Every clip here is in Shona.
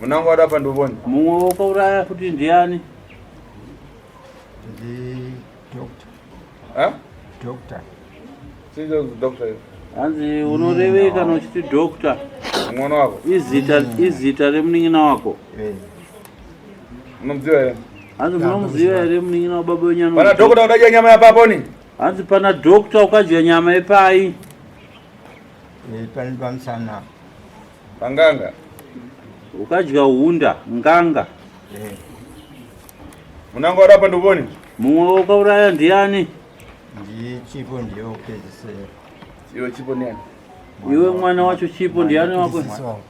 Munango wada nduvoni. Mumwe wakauraya futi ndiani? Ndi doctor. Ha? Doctor. Sizo doctor. Hanzi unorevei kana uchiti doctor? Mwana wako. Izita izita remunin'ina wako. Eh. Unomuziva here? Hanzi munomuziva here munin'ina wababa wenyu? Pana doctor unadya nyama yapaponi? Hanzi pana doctor ukadya nyama yepai? Eh, pani pamusana. Panganga. Ukadya hunda, nganga. Eh. Munango wada nduvoni? Mumwe wakauraya ndiani? Ndi Chipo ndiye wekupedzisira. Iwe Chipo ndiani? Iwe mwana wacho Chipo ndiani wako? Sisi wangu.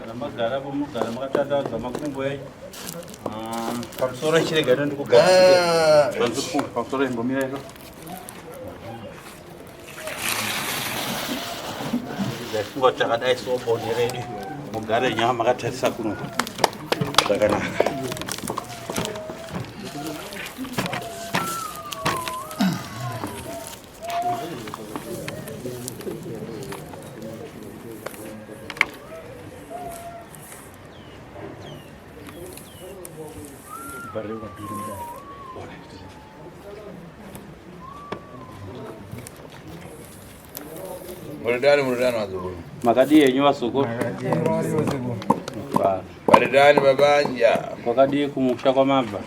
Kana magara apo munogara makatandadza makumbo enyu. Ah, pamusoro chirega ndikugara. Pamusoro imbomira iko. Ndafunga kuti takadai so bonde redu mugare nyama makatarisa kuno zvakanaka. Muridani muridani vazukuru. Makadii henyu vazukuru? Varidani babanja. Kwakadii kumusha kwamabva?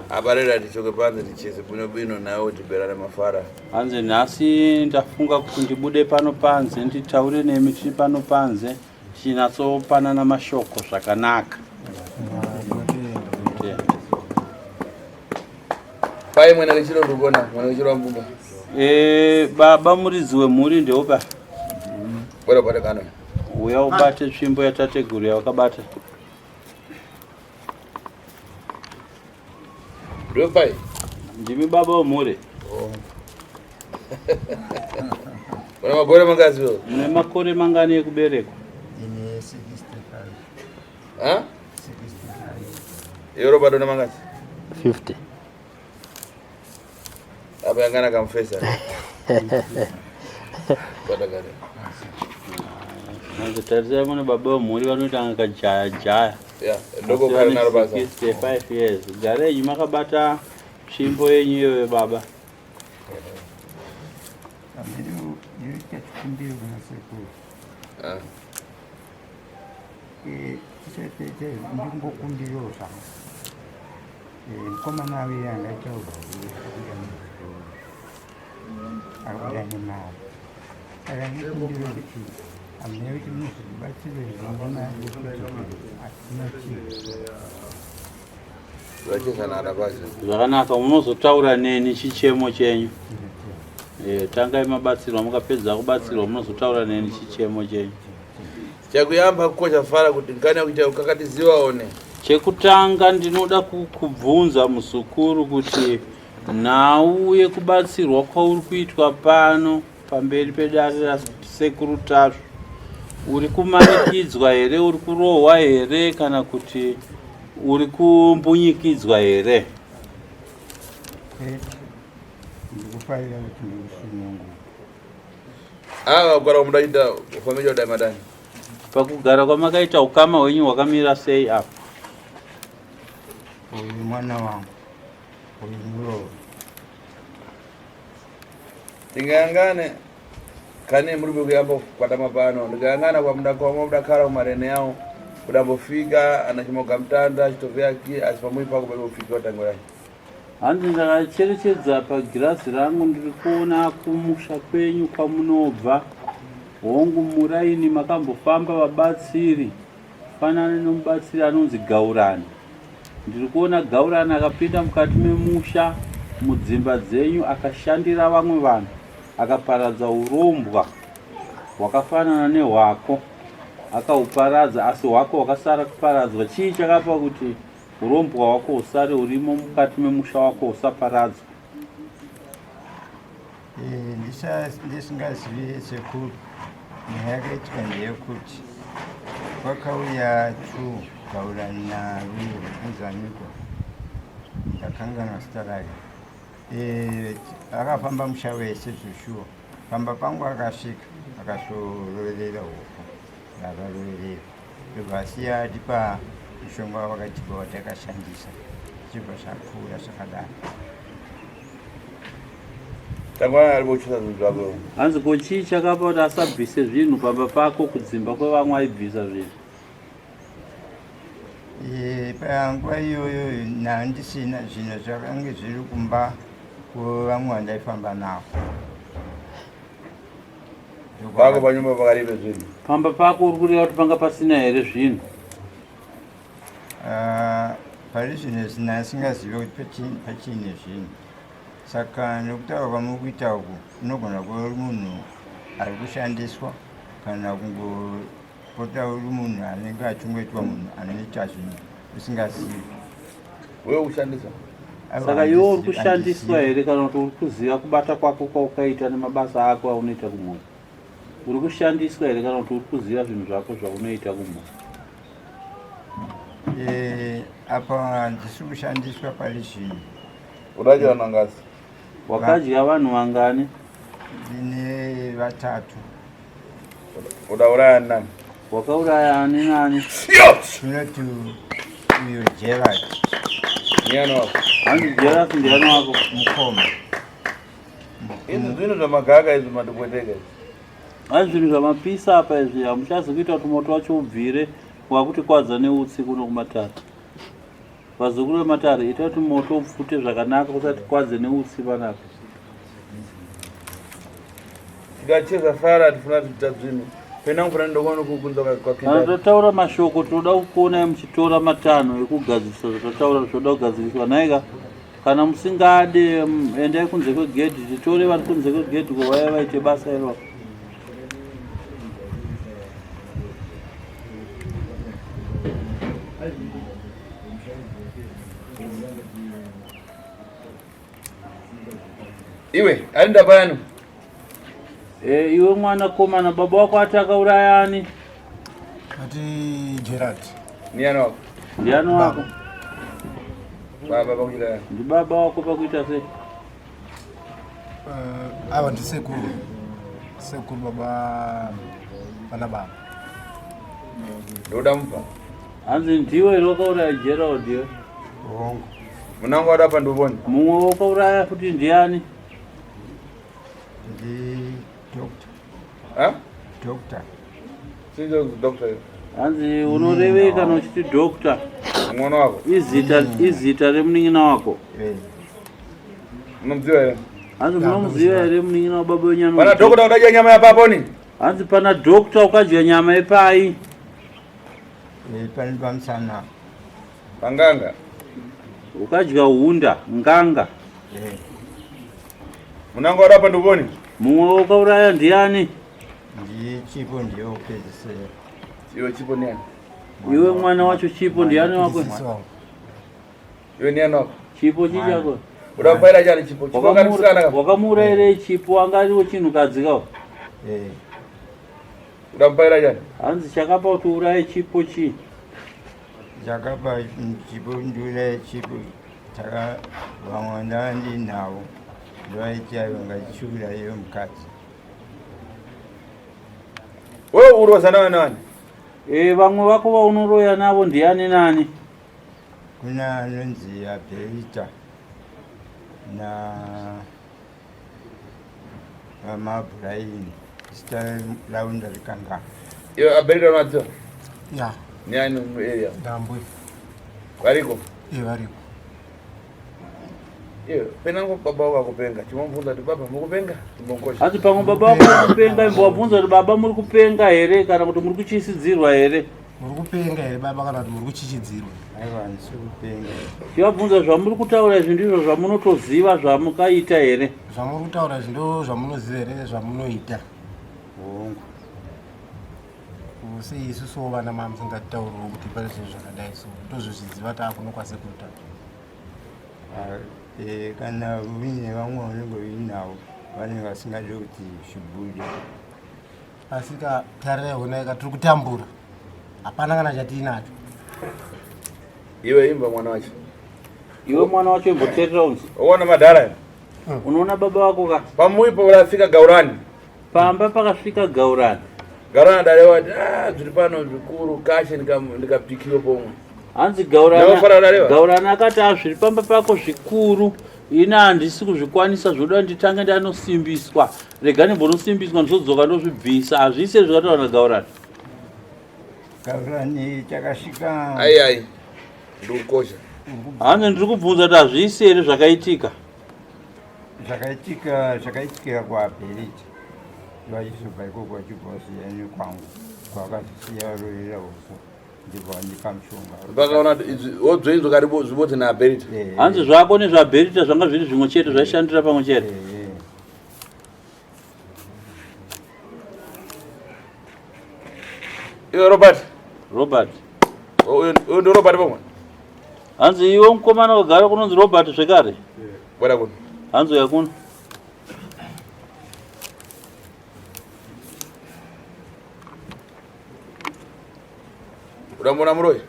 Aparera tichoke panze tichese bwino bwino nawe tiberane mafara. Hanzi nhasi ndafunga kuti ndibude pano panze nditaure nemi tiri pano panze tichinatsopanana mashoko zvakanaka. Pai mwene wechiro ndikuona mwene wechiro wambumba. Eh, baba muridzi wemhuri ndeupa. Bora bora kano. Uya ubate tsvimbo yatateguru yawakabata. Ndopai. Ndimi baba wemhuri. Oh. Una makore mangani wewe? Une makore mangani ekuberekwa? Ine 65. Ha? 65. Iwe Robert una mangani? 50. Apa yangana kamfesa. Bata kare. Hanzi tarisai mune baba vemhuri vanoita anga kajaya jaya. Yeah, ndoko kare naro basa. 65 years. Garai henyu makabata tsvimbo yenyu iyoyo baba. Ndinoita chikumbiro kuna sekuru. Ah. Eh, tichaite ndingokumbirawo zvangu. Eh, mukomana uye angaita uya muzvikoro. Akuda nemari. Saka ndikumbira kuti hamuna kuti muzotibatsire nemari yekuti hatina chinhu. Zvakanaka, munozotaura neni chichemo chenyu. Eh, tangai mabatsirwa, mukapedza kubatsirwa munozotaura neni chichemo chenyu. Chakuyamba kukosha fara kuti ngani kuita ukakatiziwa one. Chekutanga ndinoda kukubvunza muzukuru kuti nhau yekubatsirwa kwauri kuitwa pano pamberi pedare rasekuru Tasvu uri kumanikidzwa here, uri kurohwa here kana kuti uri kumbunyikidzwa here? Ndikufarira kuti ndikusununguka. Ava kugara kwamudaita kufambira kudai madani. Pakugara kwamakaita ukama hwenyu hwakamira sei apa? Uyu mwana wangu, uyu muroora. Tingayangane kane muri kuyamba kwatama pano ndikayangana kwamudakhala kumarene yawo kudambofika anachimoga mtanda chitovyaki asi pamwe pako pekufika watangurani. Hanzi ndakacherechedza pagirazi rangu ndiri kuona kumusha kwenyu kwamunobva. Hongu muraini makambofamba vabatsiri. Haafanani nomubatsiri anonzi Gaurani. Ndiri kuona Gaurani akapinda mukati memusha mudzimba dzenyu akashandira vamwe vanhu akaparadza urombwa hwakafanana nehwako akauparadza asi hwako hwakasara kuparadzwa. Chii chakapa kuti urombwa hwako husare hurimo mukati memusha wako husaparadzwa? Eh, ndisingazivi sekuru nyaya yakaitika ndeyekuti kwakauya two gaurana ruyo anzaniko ndakanganwa zita rake eh, akafamba musha wese zveshuwa pamba pangu akasvika akasoroverera huku akaroverera ndobva asiya atipa mushonga wavakatipa watakashandisa zvichibva zvapfuura zvakadaro Tangwana ari kuchisa zvinhu zvako. Hanzi ko chii chakapa kuti asabvise zvinhu pamba pako kudzimba kwevamwe aibvisa zvinhu? Eh, panguva iyoyo nandisina zvinhu zvakange zviri kumba kwevamwe vandaifamba navo. Pako panyumba pakaripe zvinhu. Pamba pako uri kureva kuti panga pasina here zvinhu? Ah, pari zvino zina asingazive kuti pachiine zvinhu saka nekutaura kwamuri kuita uku unogona kuva uri munhu ari kushandiswa kana kungopota uri munhu anenge achingoitwa munhu anoita zvinhu usingazivi wewe kushandiswa saka iwe uri kushandiswa here kana kuti uri kuziva kubata kwako kwaukaita nemabasa ako aunoita kumhuri Uri kushandiswa here kana kuti uri kuziva zvinhu zvako zvaunoita kumhuri? Eh, apa handisi kushandiswa pari zvino. Udadya vanhu vangasi? Wakadya vanhu vangani? Ndine vatatu. Udauraya ani nani? Wakauraya ani nani? Tinoti uyo Gerard. Ndiani wako? Hanzi Gerard ndiani wako? Mukoma. Izvi zvinhu zvamagaka izvi matipweteka izvi. Asi zvinhu zvamapisa apa izvi hamuchazi kuita kuti moto wacho ubvire wakuti kwadza neutsi kuno kumatare. Vazukuru vematare ita kuti moto upfute zvakanaka usati kwadze neutsi panapa. Tikacheza fara tifuna kuita zvinhu. Pena kufana ndokona kukunza kwakenda. Kana tataura mashoko tinoda kukuonai muchitora matanho ekugadzirisa zvatataura zvinoda kugadziriswa nhaika. Kana musingade mm, endai kunze kwegedhi titore vari kunze kwegedhi ko vaya vaite basa iro. Iwe, aenda payani? Eh, iwe mwana komana baba wako ati akauraya ani? Ati Gerard. Ndiani wako? Ndiani wako? Baba pakuita. Ndi baba wako pakuita sei? Uh, ava ndisekuru. Sekuru baba vana baba. Ndoda mupa. Hanzi ndiwe here wakauraya Gerald iwe? Hongu. Munangu adapa ndovona. Mumwe wakauraya futi ndiani? Ndi doctor. Ha? Doctor. Sinjo doctor. Hanzi unorevei kana uchiti doctor? Mwana wako. Izita izita remunin'ina wako. Eh. Unomuziva here? Hanzi munomuziva here munin'ina wababa wenyu Pana anonzi doctor unadya nyama yapaponi? Hanzi pana doctor ukadya nyama yepai? Eh, pane pamusana. Panganga. Ukadya hunda, nganga. Eh. Munango warapa nduvoni. Mumwe wakauraya ndiani? Ndiye Chipo ndiye wekupedzisira. Iwe Chipo ndiani? Iwe mwana wacho Chipo ndiani wako? Iwe ndiani wako? Chipo chii chako? Uda kubaira chani Chipo? Chipo akati musikana ka? Wakamuurayirei Chipo anga ariwo chinhukadzi ka? Eh. Uda kubaira chani? Hanzi chakapa kuti uraye Chipo chii? Chakapa Chipo ndiuraye Chipo taka vamwe ndava ndinavo ndovaiti aiwa ngachiuraiwe mukadzi. Wewe uroza nawe nani? Eh, vamwe vako vaunoroya navo ndiani nani? Kuna anonzi Abelita na vamabhuraini zita ravo ndarikanganwa. Iwe Abelita unadziwa? Ya. Ni ani mu area? Ndambwe. Variko? Eh, variko. Iwe penango baba wako akupenga. Chimomubvunza kuti baba mukupenga? Chimbongosha. Hanzi pamwe baba wako vari kupenga imbowabvunza kuti baba muri kupenga here kana kuti muri kutyisidzirwa here? Muri kupenga here baba kana kuti muri kuchichidzirwa? Aiwa handisi kupenga. Chivabvunza zvamuri kutaura izvi ndizvo zvamunotoziva zvamukaita here? Zvamuri kutaura izvi ndo zvamunoziva here zvamunoita? Hongu. Sei isusuwo vana mama musingatitauriwo kuti pane zvinhu zvakadai so tozozviziva taakuno kwasekuru tatu. Ah, eh, kana uine vamwe vanenge uinavo vanenge vasingade kuti zvibude. Asi ka tarirai honai ka tiri kutambura. Hapana kana chatiinacho. Iwe imba mwana wacho. Iwe mwana wacho imboteerera unzi. Uona madhara. Unoona baba vako ka? Pamuipo urafika Gaurani. Pamba pakasvika Gaurani. Gaurani adarewa ati ah zviri pano zvikuru kashe ndikapikiwe pomwe. Hanzi Gaurani Gaurani akati ah zviri pamba pako zvikuru ini handisi kuzvikwanisa zvoda nditange ndanosimbiswa rega ndimbonosimbiswa ndizodzoka ndozvibvisa hazvise zvakataura naGaurani. Gaurani takasvika ai ai ndikukosha. Hanzi ndiri kubvunza kuti hazvisi here zvakaitika. Zvakaitika zvakaitikira kuAbheriti vachizobva ikoko vachibva vasiya nekwangu kwakazosiya varoverera uko ndibva vandipa mushonga Vakaona wodzvei zvakaripo zvibodzi naAbherita. Eh, Hanzi zvako nezvaBherita zvanga zviri zvimwe chete zvaishandira pamwe chete. eh, Iwe Robert. Robert. Uyu uyu ndi Robert pomwe. Hanzi iwe mukomana wagara kunonzi Robert zvekare. Bwera kuno. Hanzi uya kuno. Udamboona muroyi?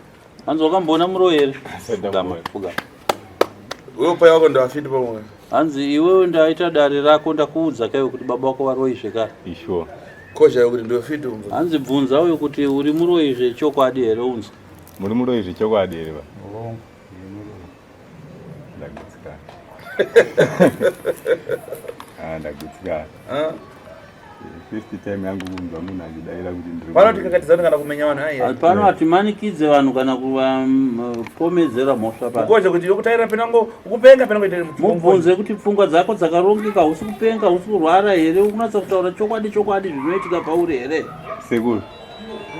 Hanzi wakamboona muroyi here? Pfugama, pfugama. Iwe pai wako ndawafiti pamwe. Hanzi iwewe ndaita dare rako ndakuudza kaiwe kuti baba wako varoyi zvekare. Ishuwa. Kozha yokuti ndiwefiti umve. Hanzi bvunza uyo kuti uri muroyi zvechokwadi here unzwe. Muri muroyi zvechokwadi here ba? Hongu, ndiri muroyi. Ndagutsikana. Ah, ndagutsikana. Ah. First time yangu kunzwa munhu achidaira kuti ndiri Pano tikakatizana kana kumenya vanhu aiya. Pano hatimanikidze vanhu kana kuvapomedzera mhosva pano. Kozha kuti yokutaira penango ukupenga penango ite Mubvunze kuti pfungwa dzako dzakarongeka, hausi kupenga, hausi kurwara here, ukunatsa kutaura chokwadi chokwadi zvinoitika pauri here? Sekuru.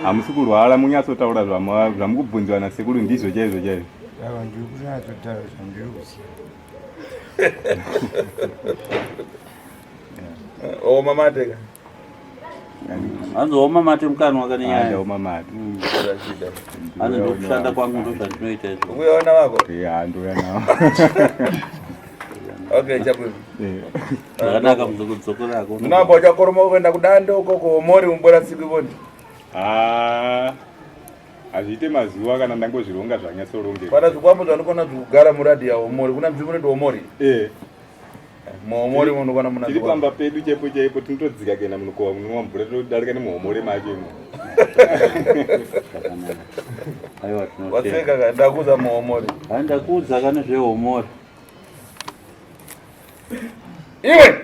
Hamusi kurwara munyatsotaura zvamukubvunziwa nasekuru ndizvo chaizvo chaizvo. Aiwa ndiri kunyatsotaura zvandiri kuziva. Oma mate ka. Hanzi oma mate mukanwa kane nyaya. Hanzi oma mate. Mm. Hanzi ndokushanda kwangu ndozvandinoita izvo. Ukuyaona wako? Yeah, ndouya nawo. Okay, chabwino. Zvakanaka mudzokorako. Unamba uchakoroma kuenda kudando uko kuhomori umbora tsiku ivoni. Ah. Hazviite mazuva kana ndangozvironga zvanyatsorongeka. Pana zvikwambo zvandikona zvekugara muradhi yahomori. Kuna nzvimbo inoiti homori. Eh. Muhomori munokwana muna Tiri pamba pedu chaipo chaipo tinotodzika kuenda munokova munonwa mvura todarika nemuhomori macho imo. Aiwa tinotenda. Waseka ka ndakuza muhomori. Hai ndakuudza kane zvehomori. Iwe!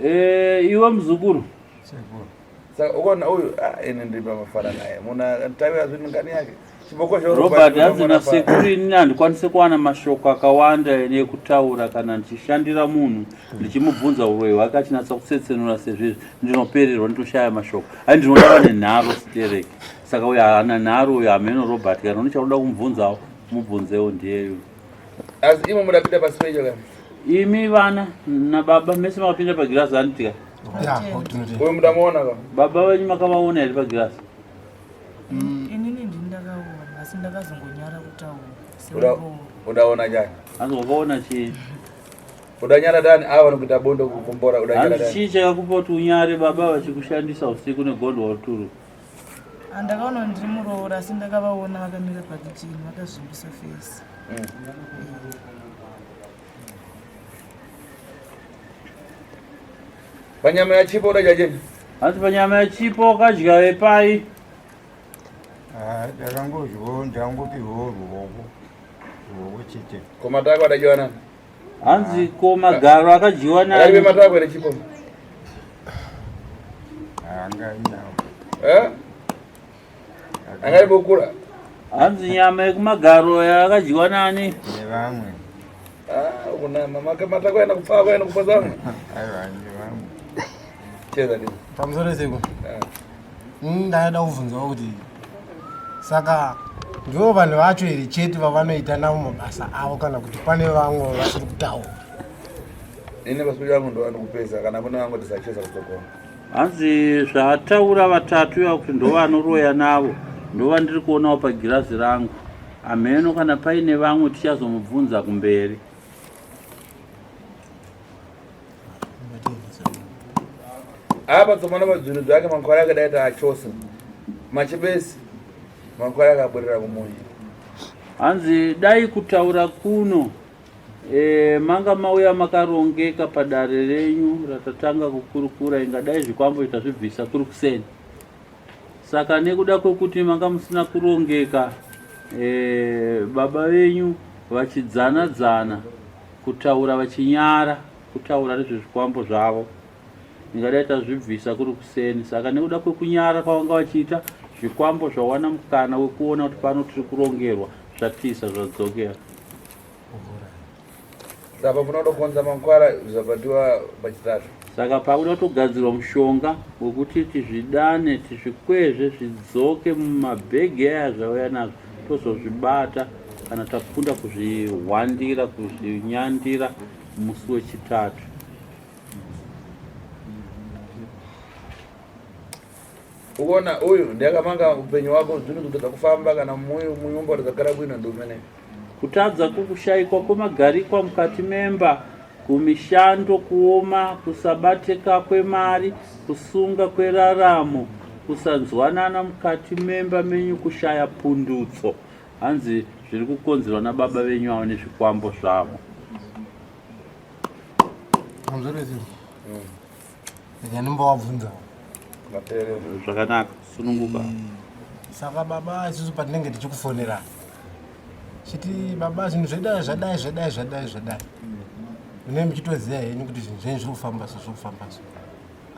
Eh, iwe muzukuru. Sekuru. Saka ukaona uyu ah, ini ndiri pamafara naye. Muna taiwa zvinhu ngani yake. Chibokosho Robert hanzi nasekuru inini handikwanise kuwana mashoko akawanda ekutaura kana ndichishandira munhu ndichimubvunza uroyi hwake achinatsa kutsetsenura sezvizvi ndinopererwa nditoshaya mashoko ai ndinoda vane nharo stereki saka uyo haana nharo uyo hameno Robert kana une chaunoda kumubvunzawo mubvunzewo ndiyeyo Asi imwe mudapinda pasi pecho kana. Imi vana nababa mese makapinda pagirazi handitika Uyu mudamuona ka? Baba venyu makavaona here pagirazi? Inini ndini ndakaona asi ndakazongonyara kutaura semuroora. Udaona chani? Hanzi wakaona chii? Udanyara dani ava vanokuita bondo kukumbora udanyara Hanzi dani. chii chakakupa kuti unyare baba vachikushandisa usiku negondo waruturu? Andakaona ndiri muroora asi ndakavaona vakamira pakicheni vakazvimbisa fesi. Panyama yachipo udadya cheni? Hanzi panyama yachipo wakadya vepai? Ah, ndakangodyawo ndangopihwawo ruoko ruoko chete. Ko matako adadyiwa nani? Hanzi ko magaro akadyiwa nani? Akadyiwa matako here chipo? Anga inawo. Eh? Anga ibokura. Hanzi nyama yekumagaro yakadyiwa nani? Nevamwe. Ah, kuna mama matako yana kupfa yana kupa zamwe. Aiwa nevamwe. Cheza ndini. Pamusoro seko. Ah. Ndada kubvunzawo kuti Saka ndivo vanhu vacho here chete vavanoita navo mabasa avo kana kuti pane vamwe vasiri kutaura? Ini basa yangu ndo andikupesa kana kune vamwe tisacheza kutsogona. Hanzi zvaataura vatatu iva kuti ndovanoroya navo ndovandiri kuonawo pagirazi rangu. Hameno kana paine vamwe tichazomubvunza kumberi. Apa tsomana padzvinhu dzake mankwara akadai taachose machibesi mankwara akaburira kumunyu. Hanzi dai kutaura kuno e, manga mauya makarongeka padare renyu ratatanga kukurukura ingadai zvikwambo tazvibvisa kuri kuseni. Saka nekuda kwekuti manga musina kurongeka e, baba venyu vachidzana dzana kutaura vachinyara kutaura nezvezvikwambo zvavo ndingadai tazvibvisa kuri kuseni saka nekuda kwekunyara kwavanga vachiita zvikwambo zvawana mukana wekuona kuti pano tiri kurongerwa zvatisa zvadzokera Saka munoda kukonza mankwara zvabatiwa pachitatu. Saka pakuda kutogadzirwa mushonga wekuti tizvidane tizvikwezve zvidzoke mumabhegi aya zvauya nazvo tozozvibata kana takunda kuzvihwandira kuzvinyandira musi wechitatu. Ukuona uyu ndiakamanga upenyu wako zvinhu kutadza kufamba kana munyumba kutadza kugara bwino ndiumene. Kutadza kukushaikwa kwemagarikwa mukati memba, kumishando kuoma, kusabatika kwemari, kusunga kweraramo, kusanzwanana mukati memba menyu, kushaya pundutso. Hanzi zviri kukonzerwa nababa venyu avo nezvikwambo zvavo. Ndinombovabvunza. Zvakanaka, sununguka. Mm. Saka baba isusu patinenge tichikufonera chiti baba zvinhu zvedai zvadai zvadai zvadai zvadai mune muchitoziva henyu kuti zvinhu zvenyu zviri kufamba so zviri kufamba so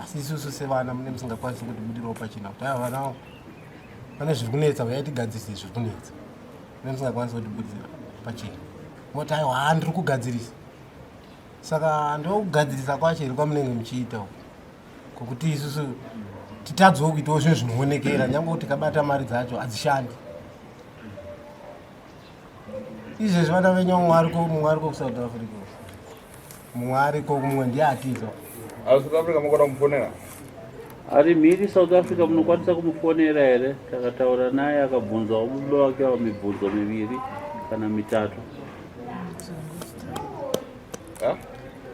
asi isusu sevana mune musingakwanisi kutibudirawo pachena kuti aya vana vangu pane zviri kunetsa uyai tigadzirise zviri kunetsa mune musingakwanisi kutibudira pachena moti aiwa haa ndiri kugadzirisa Saka ndokugadzirisa kwacho here kwamunenge muchiita uku kokuti isusu titadzewo kuitawo zvinhu zvinoonekera nyange kuti tikabata mari dzacho hadzishandi izvezvi vana venyu mumwe ariko mumwe ariko kusouth africa mumwe ariko mumwe ndiye atiza Ari South Africa mukona kumufonera? Ari mhiri South Africa munokwanisa kumufonera here? Takataura naye akabvunzawo baba vake ava mibvunzo miviri kana mitatu.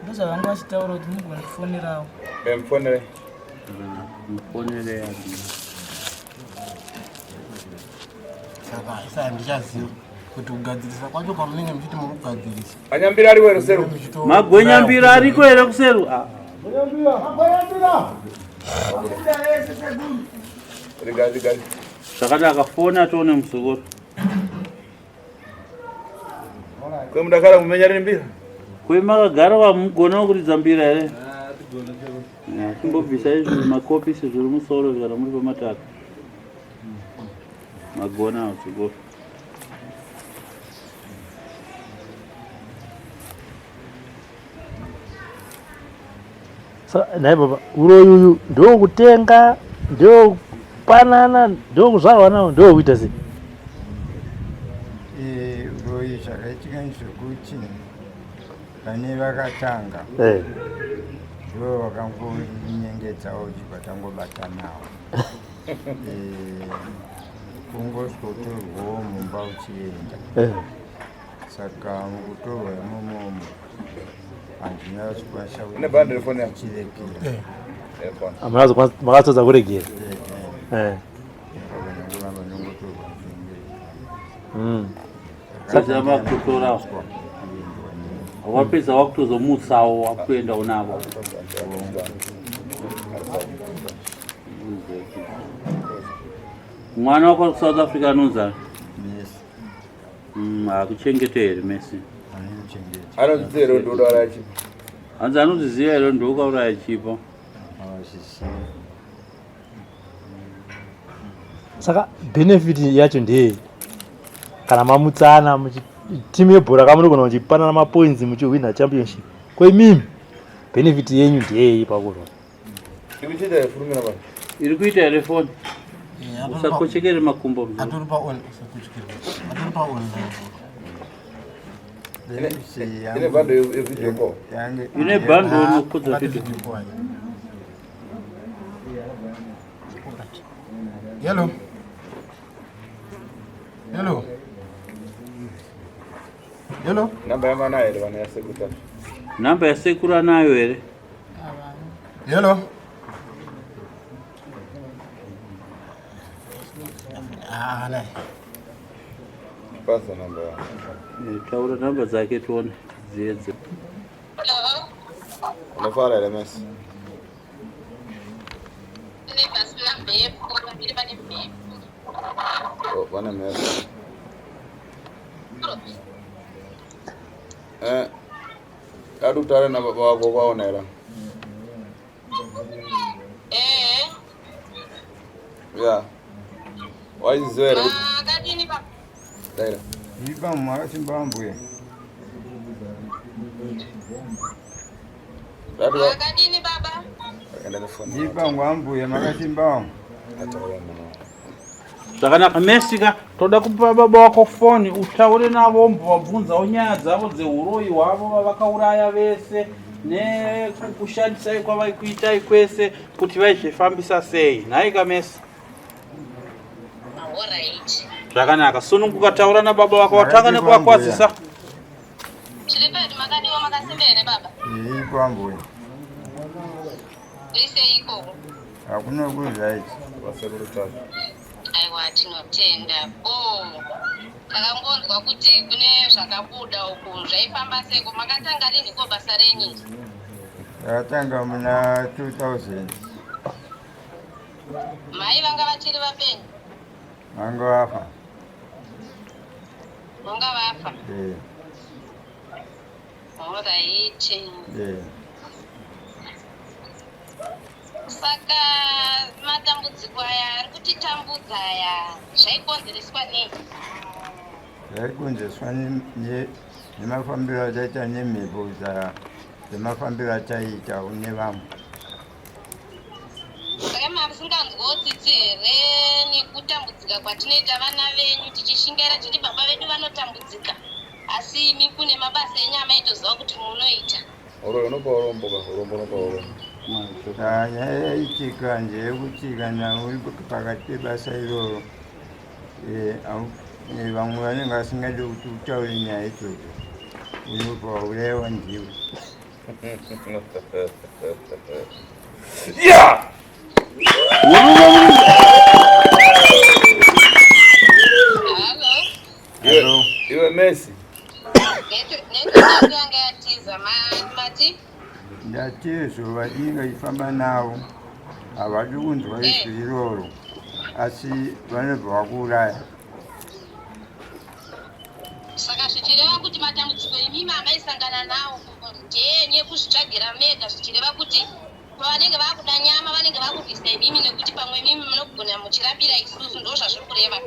Ndozvavanga vachitaura kuti mugone kufonerawo. Eh, mufonere. Mufonere Saka isa handichaziva kuti kugadzirisa kwacho kwamunenge muchiti muri kugadzirisa. Anyambira ariko here kuseru? Magwenyambira ariko here kuseru? Ah. Magwenyambira! Rega, rega. Zvakanaka fona tione muzukuru. Kwemudakara mumenya rini mbira? Kwemakagara vamugona kuridza mbira here? Ah, timbobvisa izvi makopisi zviri musoro kana muri pamataka. Magona zvikuru. Nhai baba, uroyi uyu ndokutenga, ndokupanana, ndokuzvarwa nawo, ndokuita sei? Eh, uroyi zvakaitika ndezvekuti pane vakatanga eh. ndo vakangonyenyengedzawo chibva tangobatanawo eh, kungoswotorwawo mumba uchienda Saka mukutorwa imomomo handina kuzokwanisa Une bhandi refoni yako? kuchiregera. Eh, phone. Makazotadza kuregera. Eh. Ndongoramba ndongotorwa ndichienda. Saka vakutora wapedza wakutozomutsawo wakuenda unavo. Mwana wako kuSouth Africa anonzi ani? Yes. Mm, hakuchengete here Messi? Anozviziva here kuti unouraya chipo? Hanzi anozviziva here kuti ukauraya chipo? Saka benefit yacho ndeyei? Kana mamutsana timu yebhora kamunogona muchipanana mapoints muchihwina championship. Ko imimi benefit yenyu ndeyei pakurwa? Iri kuita here furumira baba? Iri kuita here phone? Usakochekere makumbo. Atori pa on, usakochekere. Atori pa on. Ine bando yevideo call. Ine bando inokudza video. Hello. Hello. Hello. Namba yangu anayo here vana yasekuru. Namba yasekuru anayo here? Hello. Ah, naye. Pasa namba yangu. Eh, taura namba dzake tione dziedze. Unofara here Messi? Oh, vane mhepo. Eh, dadi utaure nababa wako kwaona here? Eh. Ya. Waiziziva here kuti Makadini baba? Daira. Ipa mwakasimba mbuya. Dadi wa Makadini baba? Enda nefoni. Ipa ngwambuya makasimba. Ataura mwana. Zvakanaka Messi ka toda kupa baba wako foni utaure navo umbovabvunzawo nyaya dzavo dzeuroyi hwavo vavakauraya vese nekushandisai kwavaikuitai kwese kuti vaizvifambisa sei nhai ka Messi Alright. Zvakanaka sununguka taura nababa wako watanga nekuvakwazisa Tiri pedu makadiwa makasimba here baba? Iripo ambuya. Kuri sei ikoko? Hakuna kuri right. Vasekuru tatu. Aiwa tinotenda. Oh. Takangonzwa kuti kune zvakabuda uku zvaifamba seko makatanga rinhi ko basa renyu? Takatanga muna 2000. Mai vanga vachiri vapenyu? Vanga vafa. Vanga vafa. Eh. Alright. Eh. Saka matambudziko aya ari kutitambudza aya zvaikonzereswa nei? Zvaikonzereswa nemafambiro ataita nemhepo dzemafambiro ataiita nevamwe. Saka mamusinganzwawo tsitsi here nekutambudzika kwatinoita vana venyu tichishingaira tiri baba vedu vanotambudzika asi imi kune mabasa enyu amaitoziva kuti munoita. Uroyi unopa urombo ka, urombo unopa urombo. Nyaya yaitika ndeyekuti kana uri pakati pebasa iroro eh, eh, vamwe vanenge vasingadi kuti utaure nyaya idzodzo unobva waurayiwa ndiwe. Yeah! Hello. Iwe Messi. Network yanga yatiza mati. Ndati zuva rinenge ifamba navo havadi kunzwa izwi iroro asi vanobva vakuuraya. Saka zvichireva kuti matambudziko imimi amaisangana nawo ndeenyu ekuzvitsvagira mega zvichireva kuti pavanenge vakuda nyama vanenge vakurwisa imimi nekuti pamwe imimi munogona muchirapira isusu ndo zvazviri kureva.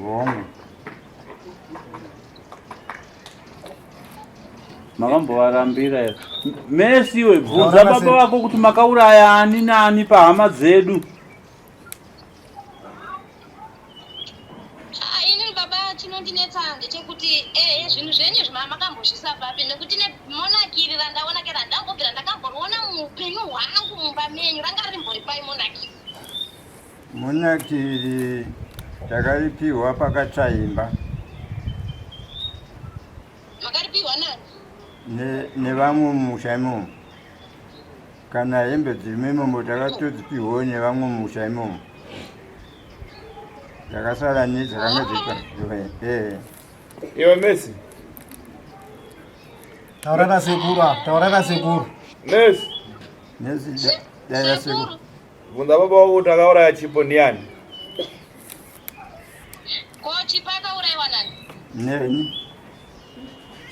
Hongu. Makambovarambira here? Messi iwe bvunza baba vako kuti makauraya ani nani pahama dzedu. Ah, inini baba chinondinetsa ndechekuti ehe eh, zvinhu zvenyu izvi makambozvisa papi nekuti nemonaki iri randaona ke randangobvira ndakamboriona muupenyu hwangu mumba menyu ranga rimbori pai monaki Monaki iri takaripiwa pakatsva imba. Makaripiwa nani? Nevamwe mumusha imomo. Kana hembe dzirimo imomo takatodzipihwawo nevamwe mumusha imomo. Takasara nedzakanga dziri eh. Iwe Messi. Taura nasekuru apa, taura nasekuru. Messi. Messi dai sekuru. Bvunza baba wako kuti akauraya Chipo ndiani? Ko Chipo akauraiwa nani? Neni.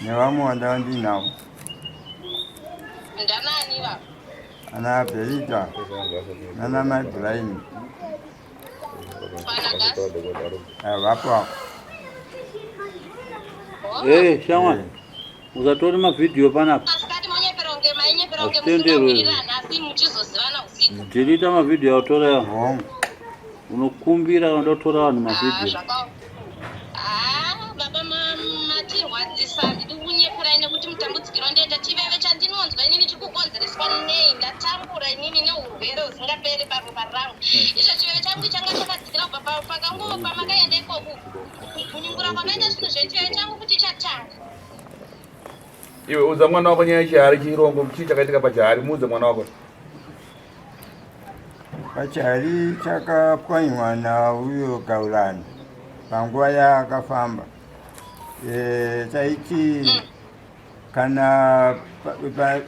Nevamwe vandava ndinavo. Ndanani ivavo? Ana Berita. Nana mai Ibrahim. Vapo apo. Hey, shamwari. Usatore mavhidhiyo panapa. Hazvitenderwe. Delete mavhidhiyo autora yawo. Hongu. Unokumbira kana uda kutora vanhu mavhidhiyo. Haa baba matirwadzisa handidi kunyeperai nekuti mutambudzikiro ndoita chiveve chandinonzwa inini chiri kukonzereswa nei ndatambura inini neurwere husingaperi paropa rangu izvo chiveve changu changa chakadzikira kubva pakango pamakaenda ikoku kunyungura kwamaita zvinhu zvechiveve changu kuti chatanga Iwe udza mwana wako nyaya yechihari chirongo chii chakaitika pachihari muudze mwana wako. Pachihari chakapwanywa nauyo Gaurani panguva yaakafamba. E, taiti kana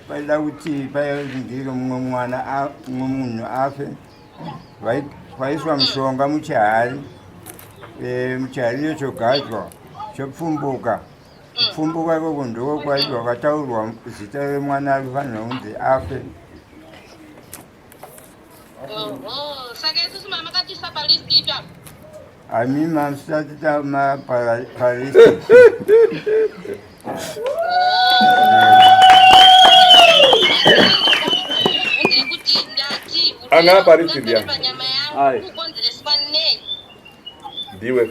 paida kuti paingire mumwe mwana mumwe munhu afe vaiswa mushonga muchihari e, muchihari iyo chogadzwa chopfumbuka Kupfumbuka ikoko ndiko kwaiti wakataurwa zita remwana arifanira kunzi afe. Oho, saka isusu mamakatiisa palist ipi apo? Ami mamusati tama palist. Anga palist ndiani? Ai. Ndiwe.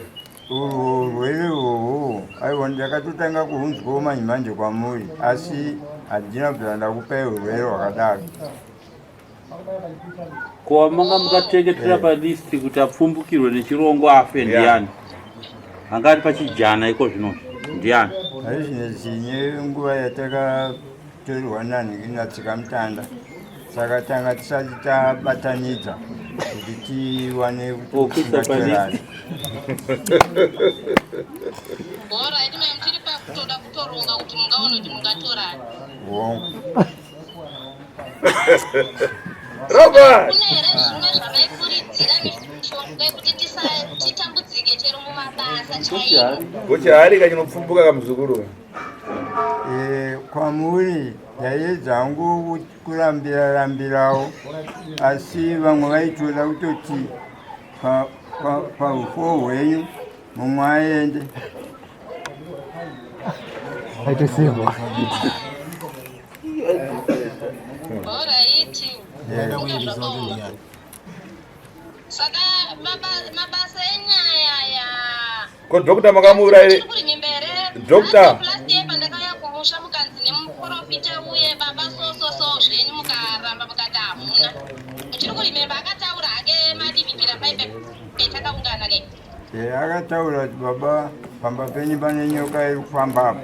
Urwo urwere urwohwo aiwa ndakatotanga kuhunzwawo manje manje kwamuri asi handina kubvira ndakupai urwere hwakadaro. Ko wamanga mukachengetera eh. palist kuti apfumbukirwe nechirongo afe ndiyani? Anga ari pachijana iko zvino ndiyani? Hazvinetsinye nguva yatakatorwa nani natsikamutanda saka tanga tisati tabatanidza kuti tiwane Okuisa palist. Alright, mai muchiri pakutoda kutoronga kuti mungaona kuti mungatorani. Hongu. Robert! Kune here zvimwe zvamaikuridzira mishonga yekuti titambudzike chero mumabasa chaimo? Kuchiharika chinopfumbuka kamuzukuru. Eh, kwamuri ndaiedza hangu kurambira rambirawo asi vamwe vaitoda kutoti paufuwo hwenyu mumwe aende aitosimba Alright. Saka mabasa enyaya ya Ko doctor makamuuraya Doctor last year pandakauya kumusha mukanzi nemuprofita uye baba so so so zvenyu mukaramba mukati hamuna. Muchiri kurimemba akataura hake madimikira paipe petakaungana ne. Eh, akataura kuti baba pamba penyu pane nyoka iri kufamba apo.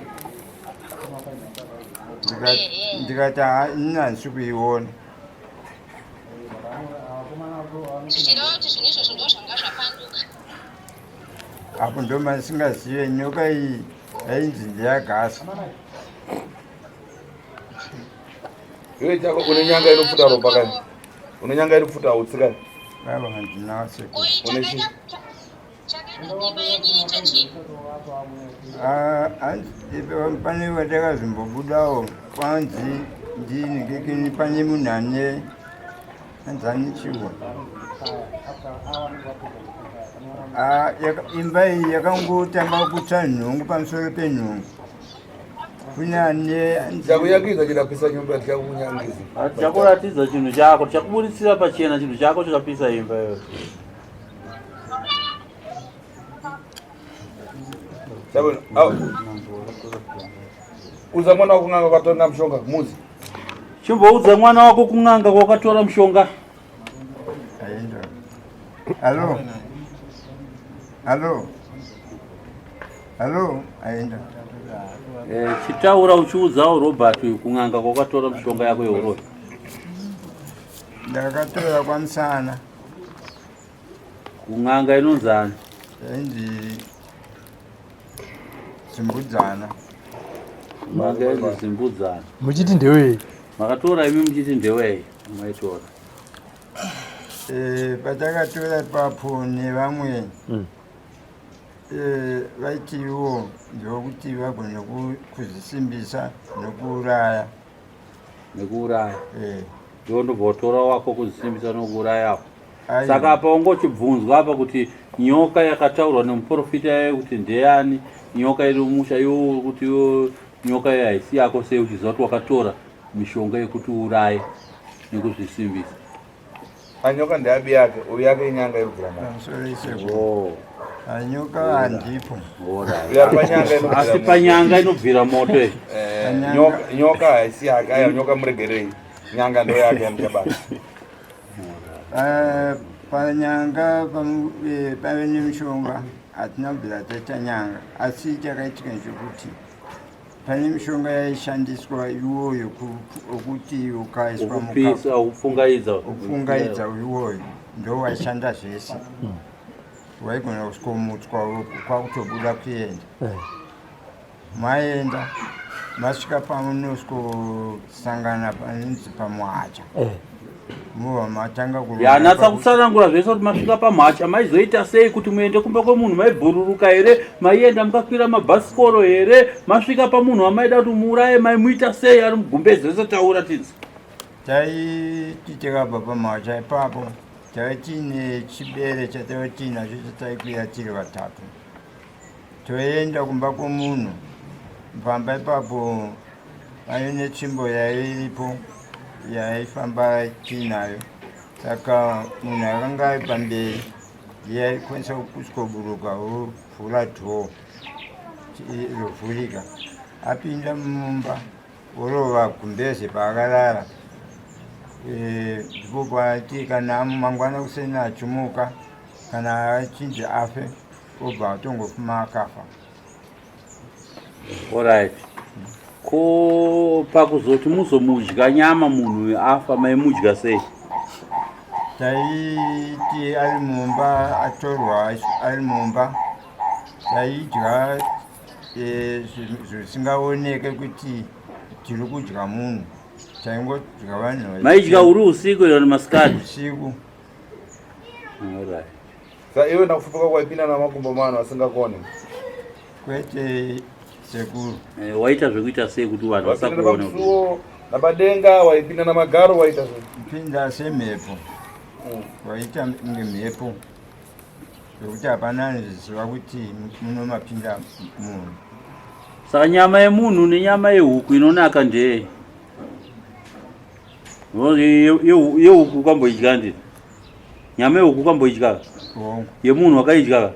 Ndikati ini handisi kuiona. Zvichireva kuti zvinhu izvozvo ndozvanga zvapanduka. Apo ndomasingazive nyoka iyi yainzi ndeyagasa. Iwe chako une nyanga inopfuta ropa kani? Une nyanga inopfuta utsi kani? Baba handina sekuru. Une chii? Ah, pane vatakazombobudawo kwanzi ndini kekeni pane munhu ane anzi ane chiwa ah, imba iyi yakangotanga kutsva nhungu pamusoro penhungu kune ane chakuyangiza chidapisa nyumba chakunyangiza chakuratidza chinhu chako chakuburitsira pachena chinhu chako chakapisa imba iyoyo Uza mwana wako kun'anga kwakatora mushonga muzi. Chimboudza mwana wako kun'anga kwakatora mushonga. Halo. Halo. Halo, aenda. Eh, chitaura uchiudzawo Robert kun'anga kwakatora mushonga yako yeuroyi. Ndakatora kwamusana. Kun'anga inonzani? Yainzi Zimbudzana. N'anga yainzi Zimbudzana. Muchiti ndewei? Makatora imi muchiti ndewei? Maitora. Eh, patakatora ipapo nevamwe mm. eh, vaitiwo ndokuti vagone kuzvisimbisa nokuuraya nekuuraya eh. iwe ndobva watora wako kuzvisimbisa nokuuraya apo saka apa ungochibvunzwa apa kuti nyoka yakataurwa nemuprofita yayo kuti ndeyani nyoka iri mumusha iwe uri kuti iwe nyoka iyo haisi yako sei uchiziva kuti wakatora mishonga yekuti uuraye nekuzvisimbisa. Anyoka ndeabi yake, uyu yake inyanga irikubvira moto. Pamusoro isekuru. Anyoka handipo. Uyu ari panyanga inobvira Asi moto. panyanga inobvira moto iyi. Eh, nyoka nyoka haisi yake, aiwa nyoka muregerei. Nyanga ndo yake yamuchabata. Eh, panyanga pave nemishonga hatina kubvira taita nyanga asi chakaitika ndechokuti pane mishonga yaishandiswa iwoyo wekuti ukaiswa Ukupisa, ukupfungaidza. Kupfungaidza iwoyo ndo waishanda zvese. Waigona kusvikomutswa kwakutobuda kuenda. Maenda masvika pamunosvikosangana panonzi pamuhacha. Mobva matanga kurova. Yanatsa kutsanangura zvese kuti masvika pamhacha maizoita sei kuti muende kumba kwemunhu maibhururuka here maienda mukakwira mabhasikoro here masvika pamunhu wamaida kuti muuraye maimuita sei ari mugumbezi zvese taura tidzi. Taiti takabva pamhacha ipapo taive tiine chibere chataive tiinacho chataikwira tiri vatatu. Toenda kumba kwomunhu pamba ipapo paive netsvimbo yaive iripo yaifamba tiinayo saka munhu akanga ari pamberi ndiye aikwanisa kusvikoburuka ovhura dhoo rovhurika apinda mumba orova gumbeze paakarara ndipo paati kana mangwana kuseni achimuka kana achinzi afe obva atongofuma akafa. Alright. Ko pakuzoti muzomudya nyama munhu uyu afa maimudya sei? Taiti ari mumba atorwa ari mumba taidya eh, zvisingaoneke kuti tiri kudya munhu taingodya vanhu Maidya uri usiku here kana masikati? Usiku. Alright. Sa iwe ndakufupuka kwaipinda namakumbo mano asingakone. Kwete sekuru. Eh, waita zvekuita sei kuti vanhu Waipinda vasakuona? napamusuwo napadenga waipinda namagaro waita zve. Pinda semhepo. Waita ngemhepo. Zvekuti hapana anoziva kuti muno mapinda munhu. Saka nyama yemunhu nenyama yehuku inonaka ndeyei? Yehuku ukamboidya ndini? Nyama yehuku ukamboidya? Yemunhu wakaidya?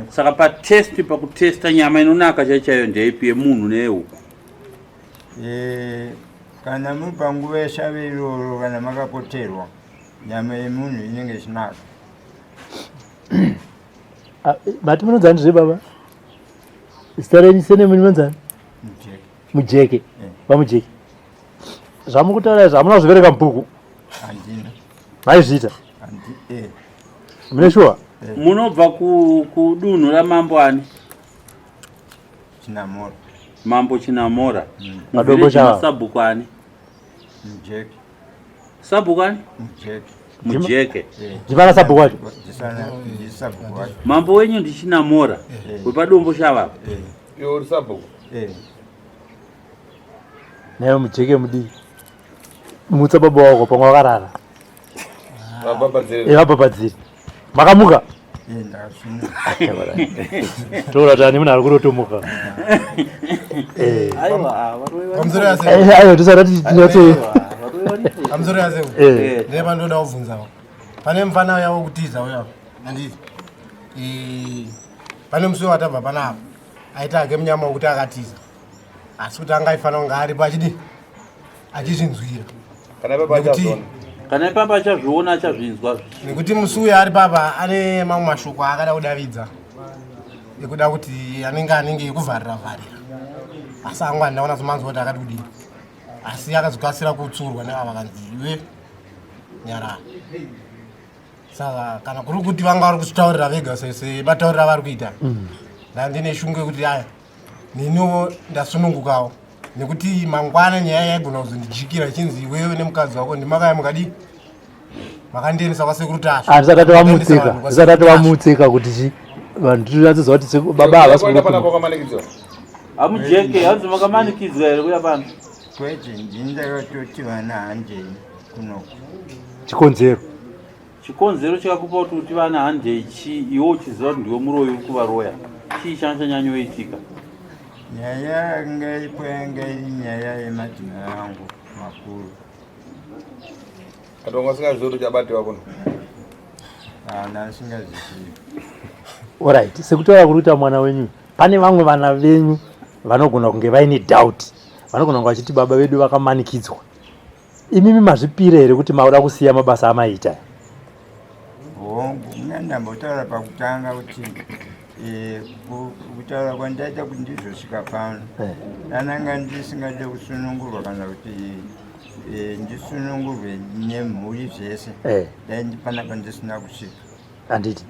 Saka patest pakutesta nyama inonaka chaiyo chaiyo ndeipi yemunhu neyehuku? Eh, kana muri panguva yeshave iroro kana makapoterwa nyama yemunhu inenge ichinaka. Ah, mati munonzani zve baba? Zita renyu sene munonzani? Mujeke. Mujeke. Eh. VaMujeke. Zvamukutaura izvi hamuna kuzviverenga mubhuku? Handina. Maizviita? Eh. Mune shuwa? Eh. Munobva kudunhu ramambo ani? Chinamora. Mambo Chinamora. Padombo chava. Sabhuku ani? Mujeke. Sabhuku ani? Mujeke. Mujeke. Eh. Ndivana sabhuku wacho? Ndisabhuku wacho. Mambo wenyu ndiChinamora. Wepadombo shava. Iwe uri sabhuku? Naye mujeke mudiki. Mutsa baba wako pamwe wakarara. Vabhabhadziri. Eh, vabhabhadziri. Makamuka? Toura tani munhu ari kurotomuka. Eh. Eh, Aiwa tisati tinyatso. Pamusoro yase. Eh. Ndine pandoda kubvunzawo. Pane mufana uya wekutiza uya. Handiti. Eh, pane musi watabva panapa. Aita hake munyama wekuti akatiza. Asi kuti anga aifanira kunge aripo achidi achizvinzwira. Kana ipapa achazviona. Kana ipapa achazviona achazvinzwa. Nekuti musi uyu ari papa ane mamwe mashoko aakada kudavidza ekuda kuti anenge anenge ekuvharira vharira. Asi angu handina kunatsomanzwa kuti akati kudii. Asi akazokasira kutsurwa neava vakanzi iwe nyarara. Saka kana kuri kuti vanga vari kuzvitaurira vega sematauriro avari kuita. Ndandine shungu yekuti aya neniwo ndasunungukawo nekuti mangwana nyaya yaigona kuzondijikira ichinzi iwewe nemukadzi wako ndimakaya mukadii makandiendesa kwasekuru Tasvu. Handisati tavamutsika, ndisati tavamutsika kuti chi vanhu tinatsoziva kuti baba havasi kurotomuka. Amujeke hanzi makamanikidzwa here kuya pano? Kwete, ndini ndakatoti vana handei kunoku. Chikonzero. Chikonzero chikakupa kuti uti vana handei chii iwe uchiziva kuti ndiwe muroyi uri kuvaroya? Chii changa chanyanyoitika? Nyaya yanga iripo yanga iri nyaya yemadzimai angu makuru. Kana wanga usingazivi kuti uchabatiwa kuno. Kana asingazvizivi. Alright, sekutaura kuri kuita mwana wenyu, pane vamwe vana venyu vanogona kunge vaine doubt, vanogona kunge vachiti baba vedu vakamanikidzwa. Imimi mazvipira here kuti mauda kusiya mabasa amaiita? Hongu, muna ndambotaura pakutanga kuti eh, kutaura kwandaita kuti ndizosvika pano eh. dananga ndisingade kusunungurwa kana kuti eh, ndisunungurwe nemhuri zvese dai panapa ndisina kusvika handiti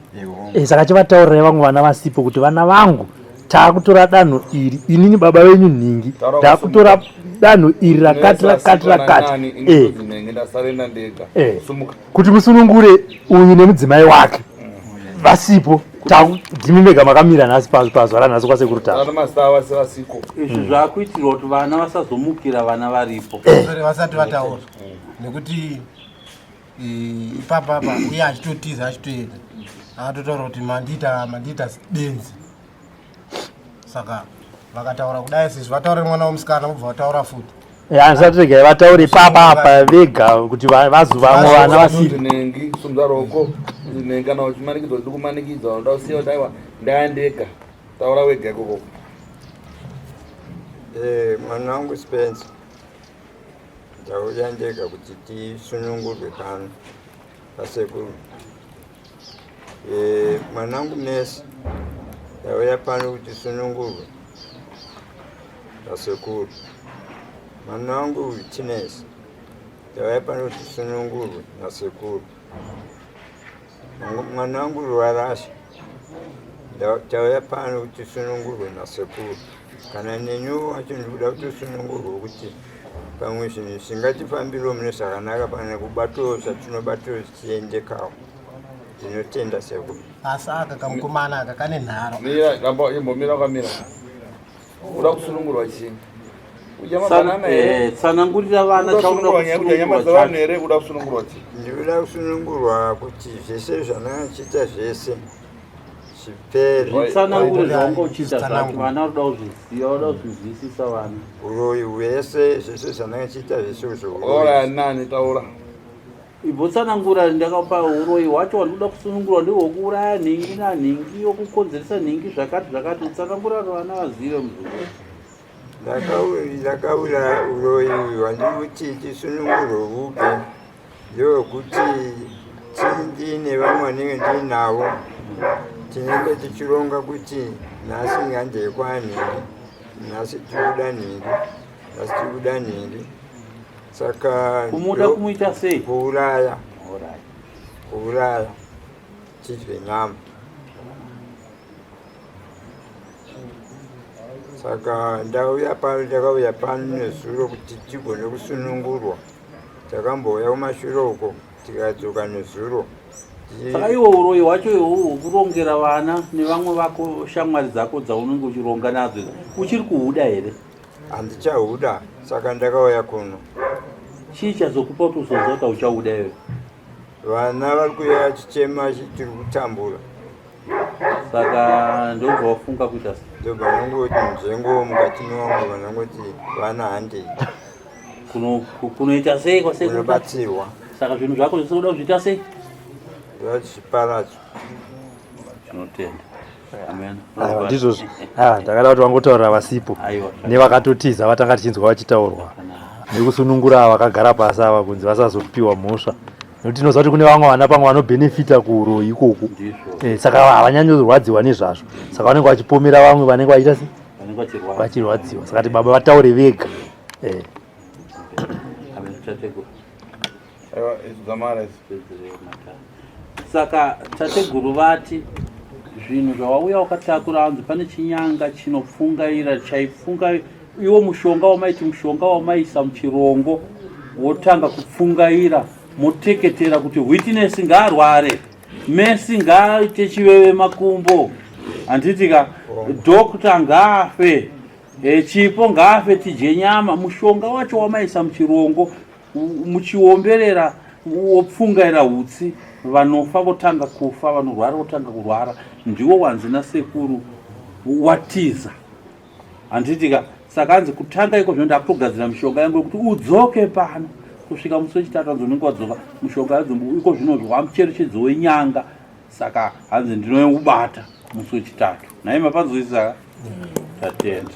eh, saka chivataurirai vamwe vana vasipo kuti vana vangu taakutora danho iri inini baba venyu nhingi taakutora danho iri rakati rakati rakati eh. Eh. kuti musunungure uyu nemudzimai wake vasipo ndimi mega makamira nhasi pazuva ranhasi kwasekuru tasvo izvi zvakuitirwa kuti vana vasazomukira vana varipo vasati vataura nekuti ipapa apa uye achitotiza achitoenda akatotaura kuti mandiita mandiita benzi saka vakataura kudai sezvo vataure mwana wemusikana vobva vataura futi handisati regai vataure ipapa apa vega kuti vazovamwe vana vasinengi sumza roko nengi kana uchimanikidzwa kuti ndikumanikidza unoda kusiya kuti aiwa ndayandega taura wega ikoko eh, mwana wangu Spencer Ndauya ndega kuti tisunungurwe pano pasekuru. E, mwanangu Mesi, ndauya pano kuti tisunungurwe pasekuru. Mwanangu Tinesi, ndauya pano kuti tisunungurwe nasekuru. Mwanangu Ruvarashe, tauya pano kuti tisunungurwe nasekuru. Kana neniwo wacho ndikuda kutosunungurwa kuti pamwe zvinhu zvingatifambiriwo mune zvakanaka pane kubatawo zvatinobatawo zvichiendekawo. Ndinotenda sekuru. Asi aka kamukomana aka kane nharo. Mira, ramba imbomira wakamira. Uda kusunungurwa chii? Kudya mabanana here? Eh, tsanangurira vana Uda chaunoda kusunungurwa nyaya kudya nyama kusunungurwa dzevanhu chacho here? Uda kusunungurwa chii? Ndinoda kusunungurwa kuti zvese zvandanga ndichiita zvese zvipere. Zvitsanangure zvaunga uchiita zvacho Zvitsanangure. vana vanoda kuzviziva vanoda kuzvinzwisisa vana Uroyi hwese zvese zvandanga ndichiita zvese izvo Wakauraya nani taura. Imbotsanangura ndakapa uroyi hwacho wandikuda kusunungurwa ndihwokuuraya nhingi nanhingi wokukonzeresa nhingi zvakati zvakati utsanangura vana vazive muzukuru. Ndakauraya uroyi hwandikuti tisunungurwe hubve ndehwekuti ndiine vamwe vanenge ndiinavo tinenge tichironga kuti nhasi ngandei kwanhingi nhasi tikuda nhingi nhasi tikuda nhingi saka kumuda kumuita sei kuuraya kuuraya tidye nyama saka ndauya pano ndakauya pano nezuro kuti tigone kusunungurwa takambouya kumashure uko tikadzoka nezuro saka iwo uroyi hwacho iwowo hwokurongera vana nevamwe vako shamwari dzako dzaunenge uchironga nadzo uchiri kuhuda here Handichahuda saka ndakauya kuno. Chii chazokupa kuti uzoziva kuti hauchahuda iwe? Vana vari kuuya vachichema tiri kutambura. Saka ndobva wafunga kuita sei? Ndobva ndangoti nzvengo mukati mewangu vanangoti vana handei. Kunoita sei kwasekuru? Kunobatsirwa. Saka zvinhu zvako zvese unoda kuzviita sei? Ndoda zviparadzwe. Tinotenda. Aiwa ndizvozvo. Ah, ndakada kuti vangotaurira vasipo nevakatotiza vatanga tichinzwa vachitaurwa nekusunungura vakagara pasi ava kunzi vasazopiwa mhosva nekuti tinoziva kuti kune vamwe vana pamwe vanobhenefita kuuroyi ikoku eh, saka havanyanyorwadziwa nezvazvo saka vanenge vachipomera vamwe vanenge vachiita se vachirwadziwa saka ti baba vataure vega eh. Saka tateguru vati zvinhu zvawauya wakatakura hanzi pane chinyanga chinopfungaira chaipfunga iwo mushonga wamaiti mushonga wamaisa muchirongo wotanga kupfungaira moteketera kuti witness ngaarware mesi ngaaite chiveve makumbo handiti ka doctor ngaafe e, chipo ngaafe tidye nyama mushonga wacho wamaisa muchirongo muchiomberera wopfungaira hutsi vanofa votanga kufa vanorwara votanga kurwara ndiwo wanzi nasekuru watiza handiti ka saka anzi kutanga iko zvino ndakutogadzira mishonga yangu yekuti udzoke pano kusvika musi wechitatu anzi unenge wadzoka mushonga yadzo iko zvinozvo wamucherechedzo wenyanga. Saka hanzi ndinoubata musi wechitatu. Nhai mapanzwisisa ka? Tatenda.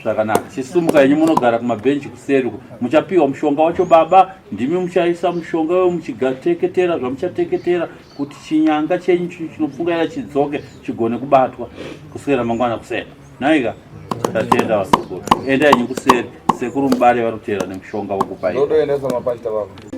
Zvakanaka. Chisumuka henyu munogara kumabhenji kuseri uko. Muchapiwa mushonga wacho baba, ndimi muchaisa mushonga wewo muchigateketera zvamuchateketera kuti chinyanga chenyu chinopfungaira chidzoke chigone kubatwa kuswera mangwana kuseni. Nhaika? Tatenda vasekuru. Endai henyu kuseri. Sekuru mubare vari kuteera nemushonga wokupai. Ndotoendesa mapachita baba.